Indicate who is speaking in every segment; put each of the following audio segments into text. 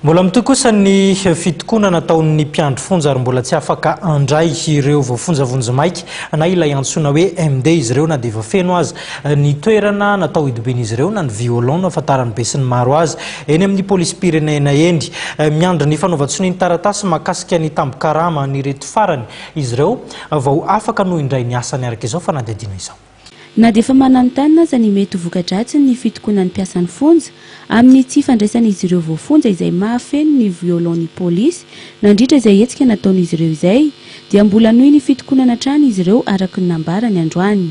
Speaker 1: Mbola mitohy kosa ny fitokonana ataon'ny mpiandry fonja ary mbola tsy afaka handray ireo voafonja vonjimaika na ilay antsoina hoe MD izy ireo na dia efa feno aza ny toerana natao hidoben'izy ireo na ny violon no ahafantaran'ny besinimaro azy eny amin'ny polisim-pirenena eny. Miandry ny fanaovan-tsonia ny taratasy mahakasika ny tambin-karama an'ireto farany izy ireo vao afaka noho indray ny asany araka izao fanadihadiana izao.
Speaker 2: Na dia efa mananontanona aza ny mety ho voka-dratsin' ny fitokonan'ny mpiasan'ny fonja amin'ny tsy fandraisan'izy ireo voafonja izay mahafeno ny violon ny polisy nandritra izay hetsika nataon'izy ireo izay dia mbola nohy ny fitokonana hatrany izy ireo araka ny nambarany androany.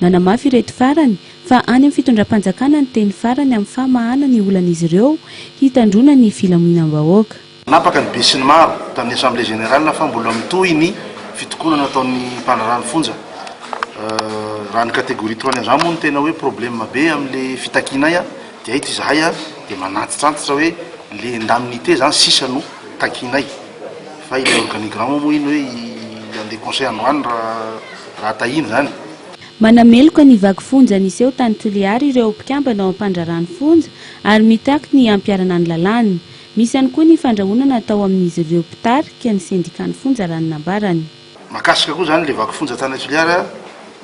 Speaker 2: Nanamafy ireto farany fa any amin'ny fitondram-panjakana ny teny farany amin'ny famahana ny olan'izy ireo hitandroana ny filaminam-bahoaka.
Speaker 3: Nanapaka ny besinimaro tamin'ny Assemblée Générale fa mbola mitohy ny fitokonana ataon'ny mpandraharaha ny fonja. Raha ny catégorie trois ny an'izany moa no tena hoe problème be amin'le fitakianay dia eto izahay dia manantitrantitra hoe le indemnité zany sisa no takianay fa ilay organigramme moa iny hoe handeha conseil androany raha raha tahiana izany.
Speaker 2: Manameloka ny vaky fonja niseho tany Toliara ireo mpikambana ao am-pandraharaha ny fonja ary mitaky ny hampiharana ny lalàna. Misy ihany koa ny fandrahonana atao amin'izy ireo mpitarika ny sendikan'ny fonja raha ny nambarany.
Speaker 3: Mahakasika koa izany ilay vaky fonja tany Toliara,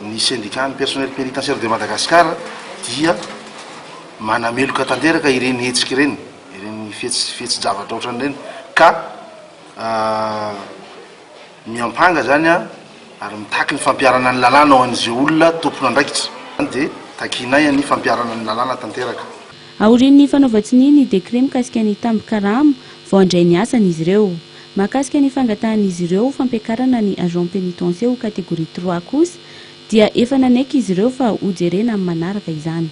Speaker 3: ny sendikan'ny personnel pénitentiaire de Madagascar dia manameloka tanteraka ireny hetsika ireny, ireny fihetsi-javatra ohatran'ireny ka Miampanga izany ary mitaky ny fampiharana ny lalàna ho an'izay olona tompon'andraikitra. Dia takianay ny fampiharana ny lalàna tanteraka.
Speaker 2: Aorian'ny fanaovan-tsonia ny décret mikasika ny tambin-karama vao handray ny asany izy ireo. Mahakasika ny fangatahan'izy ireo fampiakarana ny agent pénitentiaire ho catégorie trois kosa dia efa nanaiky izy ireo fa hojerena amin'ny manaraka izany.